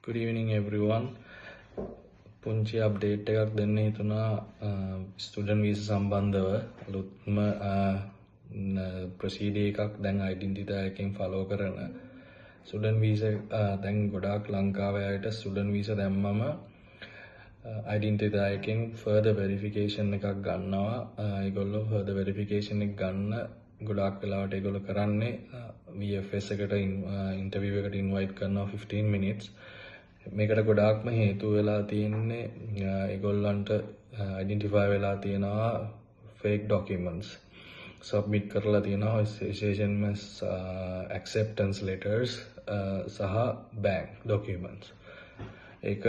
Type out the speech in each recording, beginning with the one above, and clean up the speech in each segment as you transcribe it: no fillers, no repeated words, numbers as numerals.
Good evening everyone. පුංචි update එකක් දෙන්න හිතුණා ස්ටුඩන්ට් වීසා සම්බන්ධව. අලුත්ම ප්‍රොසීඩර් එකක් දැන් අයිඩෙන්ටිටි එකෙන් ෆලෝ කරන ස්ටුඩන්ට් වීසා. දැන් ගොඩාක් ලංකාවේ අයට ස්ටුඩන්ට් වීසා දැම්මම අයිඩෙන්ටිටි එකෙන් ෆර්දර් වෙරිෆිකේෂන් එකක් ගන්නවා. ඒගොල්ලෝ ෆර්දර් වෙරිෆිකේෂන් එක ගන්න ගොඩාක් වෙලාවට ඒගොල්ලෝ කරන්නේ VFS එකට ඉන්ටර්විව් එකට ඉන්වයිට් කරනවා 15 minutes. මේකට ගොඩාක්ම හේතු වෙලා තියෙන්නේ ඒගොල්ලන්ට අයිඩෙන්ටිෆයි වෙලා තියෙනවා ෆේක් ඩොකියුමන්ට්ස් සබ්මිට් කරලා තියෙනවා, විශේෂයෙන්ම ඇක්සෙප්ටන්ස් ලෙටර්ස් සහ බැංක් ඩොකියුමන්ට්ස්. ඒක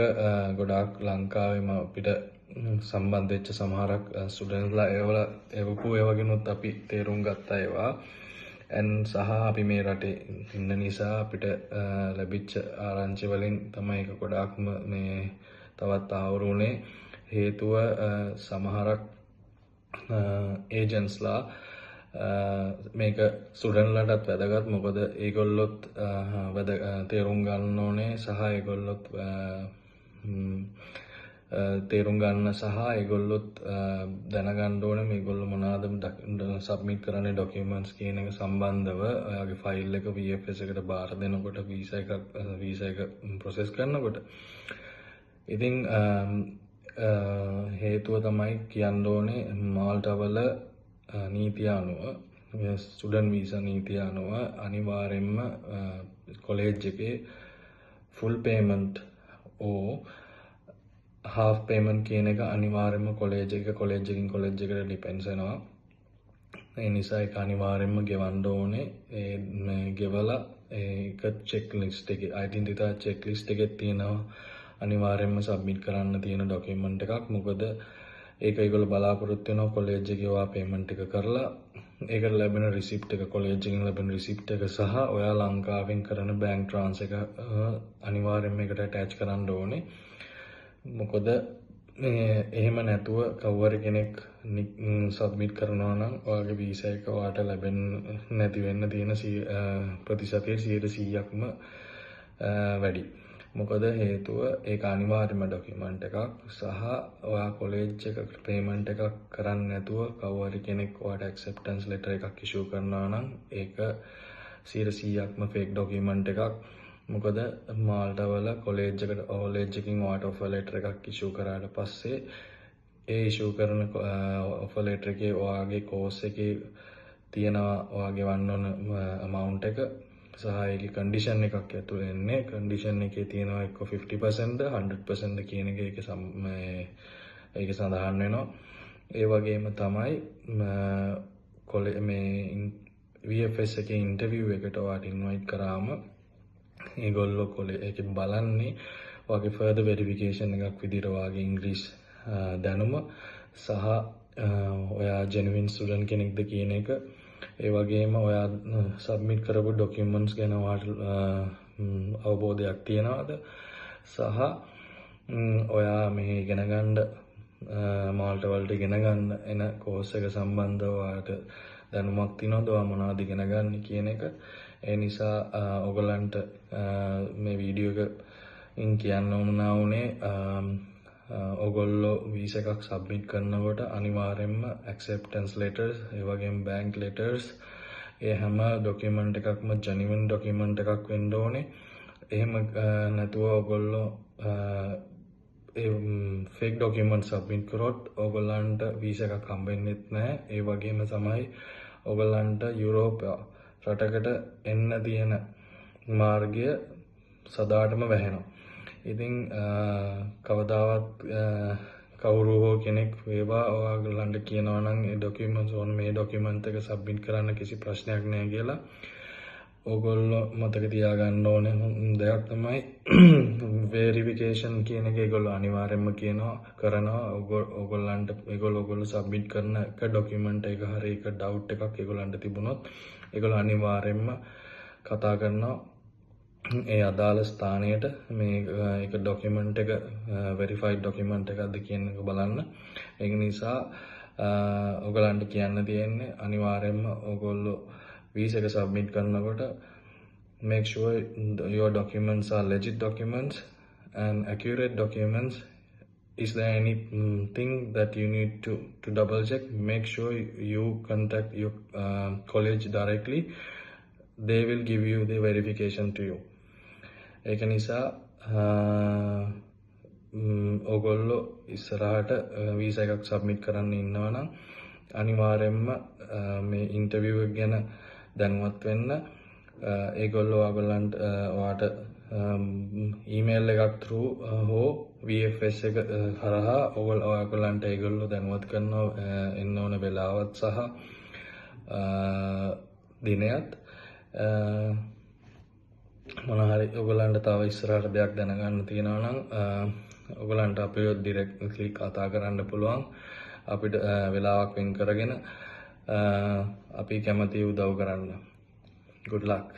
ගොඩාක් ලංකාවේම අපිට සම්බන්ධ වෙච්ච සමහරක් ස්ටුඩන්ට්ස්ලා ඒවල එවපු ඒවා අපි තේරුම් ගත්තා ඒවා. ඇන් සහ අපි මේ රටේ ඉන්න නිසා අපිට ලැබිච්ච ආරංචි වලින් තමයි ඒක ගොඩාක්ම මේ තවත් තහවුරු වුණේ. හේතුව සමහරක් ඒජන්ට්ස්ලා, මේක ස්ටුඩන්ට්ලාටත් වැදගත්, මොකද ඒගොල්ලොත් වැද තේරුම් ගන්න ඕනේ සහ ඒගොල්ලොත් තේරුම් ගන්න සහ ඒගොල්ලොත් දැනගන්න ඕනේ මේගොල්ලෝ මොනවාද සබ්මිට් කරන්නේ ඩොකියුමන්ට්ස් කියන එක සම්බන්ධව ඔයාගේ ෆයිල් එක VFS එකට බාර දෙනකොට, වීසා එකක් වීසා එක ප්‍රොසෙස් කරනකොට. ඉතින් හේතුව තමයි කියන්න ඕනේ, මාල්ටාවල නීතිය අනුව, ස්ටුඩන්ට් වීසා නීතිය අනුව අනිවාර්යෙන්ම කොලේජ් එකේ ෆුල් පේමන්ට් ඕ හාෆ් පේමන්ට් කියන එක අනිවාර්යයෙන්ම කොලේජ් එක කොලේජ් එකකින් කොලේජ් එකට ඩිපෙන්ඩ්ස් වෙනවා. ඒ නිසා ඒක අනිවාර්යයෙන්ම ගෙවන්න ඕනේ. ඒ මේ ගෙවලා ඒක චෙක් ලිස්ට් එකේ, අයිඩෙන්ටිටි චෙක් ලිස්ට් එකේ තියෙනවා අනිවාර්යයෙන්ම සබ්මිට් කරන්න තියෙන ඩොකියුමන්ට් එකක්. මොකද ඒක ඒගොල්ලෝ බලාපොරොත්තු වෙනවා කොලේජ් එකේ ඔයා පේමන්ට් එක කරලා ඒකට ලැබෙන රිසිප්ට් එක, කොලේජ් එකෙන් ලැබෙන රිසිප්ට් එක සහ ඔයා ලංකාවෙන් කරන බැංක් ට්‍රාන්ස්ෆර් එක අනිවාර්යයෙන්ම ඒකට ඇටච් කරන්න ඕනේ. මොකද මේ එහෙම නැතුව කවුරු හරි කෙනෙක් සබ්මිට් කරනවා නම් ඔයාගේ වීසා එක ඔයාට ලැබෙන්නේ නැති වෙන්න තියෙන ප්‍රතිශතය 100%ක්ම වැඩි. මොකද හේතුව ඒක අනිවාර්යම ඩොකියුමන්ට් එකක් සහ ඔයා කොලේජ් එකකට පේමන්ට් එකක් කරන්නේ නැතුව කවුරු හරි කෙනෙක් ඔයාට ඇක්සෙප්ටන්ස් ලෙටර් එකක් ඉෂූ කරනවා නම් ඒක 100%ක්ම ෆේක් ඩොකියුමන්ට් එකක්. මොකද මාල්ටාවල කොලේජ් එකට කොලේජ් එකකින් ඔයාට ඔෆර් ලෙටර් එකක් ඉෂූ කරාට පස්සේ ඒ ඉෂූ කරන ඔෆර් ලෙටර් එකේ ඔයාගේ කෝස් එකේ තියෙනවා ඔයා ගෙවන්න ඕන amount එක සහ ඒකේ කන්ඩිෂන් එකක් ඇතුළේ එන්නේ. කන්ඩිෂන් එකේ තියෙනවා එක්ක 50% ද 100% ද කියන එක ඒකේ මේ ඒකේ සඳහන් වෙනවා. ඒ වගේම තමයි කොලේ මේ VFS එකේ ඉන්ටර්විව් එකට ඔයාට ඉන්වයිට් කරාම ඒගොල්ලෝ කොලේ ඒකේ බලන්නේ ඔයාගේ ෆර්දර් වෙරිෆිකේෂන් එකක් විදිහට ඔයාගේ ඉංග්‍රීසි දැනුම සහ ඔයා ජෙනුයින් ස්ටුඩන්ට් කෙනෙක්ද කියන එක. ඒ වගේම ඔයා සබ්මිට් කරපු ඩොකියුමන්ට්ස් ගැන ඔයාට අවබෝධයක් තියනවද සහ ඔයා මෙහි ඉගෙන ගන්න, මාල්ටා වලට ඉගෙන ගන්න එන කෝස් එක සම්බන්ධව ඔයාට දැනුමක් තියනවද, ඔයා මොනවද ඉගෙන ගන්න කියන එක. ඒ නිසා ඔයගොල්ලන්ට මේ වීඩියෝ එකකින් කියන්න උවමනා වුණේ, ඔගොල්ලෝ වීසා එකක් සබ්මිට් කරනකොට අනිවාර්යයෙන්ම ඇක්සෙප්ටන්ස් ලෙටර්ස්, ඒ වගේම බැංක් ලෙටර්ස්, ඒ හැම ඩොකියුමන්ට් එකක්ම ජෙනුයින් ඩොකියුමන්ට් එකක් වෙන්න ඕනේ. එහෙම නැතුව ඔයගොල්ලෝ ඒ ෆේක් ඩොකියුමන්ට් සබ්මිට් කරොත් ඔයගොල්ලන්ට වීසා එකක් හම්බෙන්නෙත් නැහැ. ඒ වගේම තමයි ඔයගොල්ලන්ට යුරෝප රටකට එන්න තියෙන මාර්ගය සදාටම වැහෙනවා. ඉතින් කවදාවත් කවුරු හෝ කෙනෙක් වේවා ඔයාලන්ට කියනවා නම් ඒ ඩොකියුමන්ට්ස් ඕන, මේ ඩොකියුමන්ට් එක සබ්මිට් කරන්න කිසි ප්‍රශ්නයක් නෑ කියලා, ඕගොල්ලෝ මතක තියාගන්න ඕනේ දෙයක් තමයි වෙරිෆිකේෂන් කියන එක. ඒගොල්ලෝ අනිවාර්යයෙන්ම කියනවා කරනවා. ඕගොල්ලන්ට ඒගොල්ලෝ ඔයගොල්ලෝ සබ්මිට් කරන එක ඩොකියුමන්ට් එක හරි එක ඩවුට් එකක් ඒගොල්ලන්ට තිබුණොත් ඒගොල්ලෝ අනිවාර්යයෙන්ම කතා කරනවා ඒ අදාළ ස්ථානයට මේ ඒක ඩොකියුමන්ට් එක වෙරිෆයිඩ් ඩොකියුමන්ට් එකක්ද කියන එක බලන්න. ඒක නිසා ඔයගලන්ට කියන්න තියෙන්නේ අනිවාර්යයෙන්ම ඔයගොල්ලෝ වීසා එක සබ්මිට් කරනකොට make sure your documents are legit documents. and accurate documents. Is there anything that you need to double check, make sure you contact your college directly. They will give you the verification to you. ඒක නිසා ඔගොල්ලෝ ඉස්සරහට visa එකක් submit කරන්න ඉන්නවා නම් අනිවාර්යයෙන්ම මේ ඉන්ටර්විව් එක ගැන දැනුවත් වෙන්න. ඒගොල්ලෝ ඔයගොල්ලන්ට ඔයාට ඊමේල් එකක් through හෝ VFS එක හරහා ඔයගොල්ලෝ ඔයගොල්ලන්ට ඒගොල්ලෝ දැනුවත් කරනවා එන්න ඕන වෙලාවත් සහ දිනයත්. මොන හරි ඔයගොල්ලන්ට තව ඉස්සරහට දෙයක් දැනගන්න තියෙනවා නම් ඔයගොල්ලන්ට අපිව ඩිරෙක්ට්ලි කතා කරන්න පුළුවන්. අපිට වෙලාවක් වෙන් කරගෙන අපි කැමතියි උදව් කරන්න. Good luck.